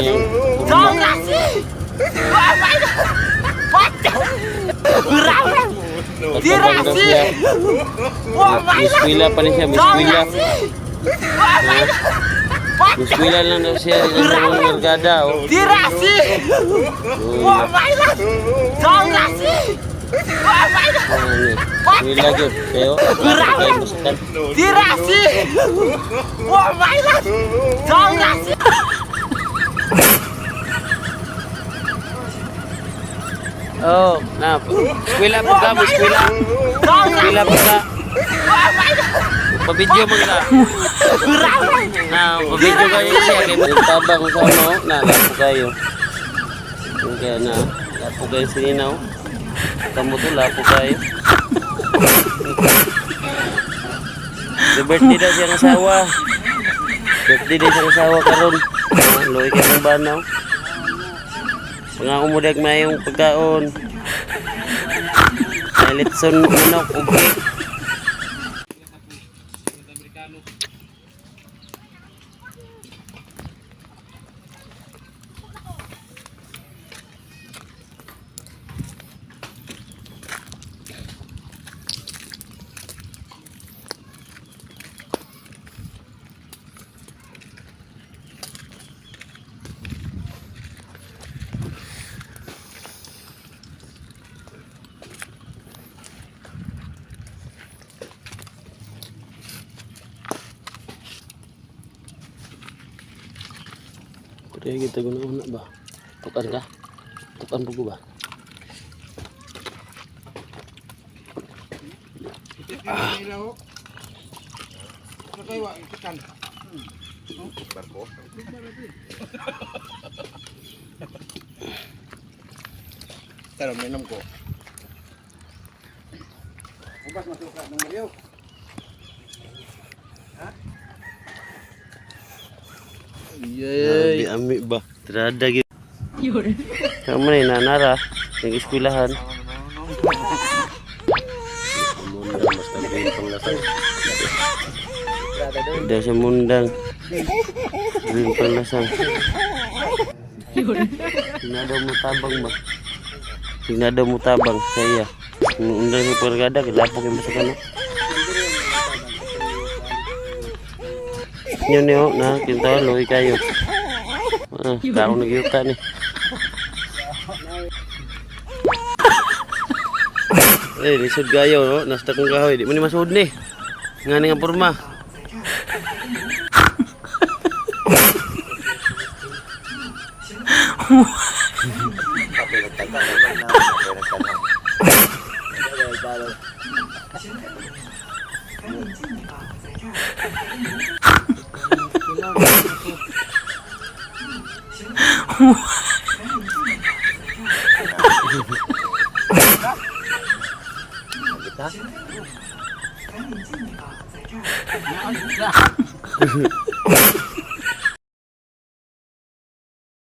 Yung kurma. Patabang daw siya. Miskwila pa ni siya, miskwila. Miskwila lang daw siya. Yung mga barkada, oh. Dirasi! Uy, Eskwila gyud. Kayo, lapo kayo musikan. Dirasi! Oh, na. Eskwela po ka, eskwela. Eskwela po ka. Pabidyo man ka. Na, pabidyo kayo siya. Kay yung tabang sa ano, na, lapo kayo. Yung kaya na, lapo kayo sininaw. Kamu to, lapo kayo. The birthday daw siyang asawa. Birthday daw siyang asawa karon. Ah, luwi kayo ng banaw. Pangako mo dag mayong pagkaon. May litson manok ug cake. Pwede kita guna una ba? Tukan ka? Tukan po ba? Pero minom ko. Ubas masuka ng Mario. Yay! Ami ba? Trada gyud. Kamo ni nanara nag-eskwelahan. Mundang basta green pang lasang. Daw sa mundang. Green pang lasang. Tingnan daw mo tabang ba? Tingnan daw mo tabang saya. Undang sa pargada, kilapok yung basta no. Yun niyo, na, kinta, luwi kayo. Ah, tao nagyuta ni. Eh, lisod gayo, no? Nasta kong kahoy. Di mo ni masud ni. Nga ni nga porma.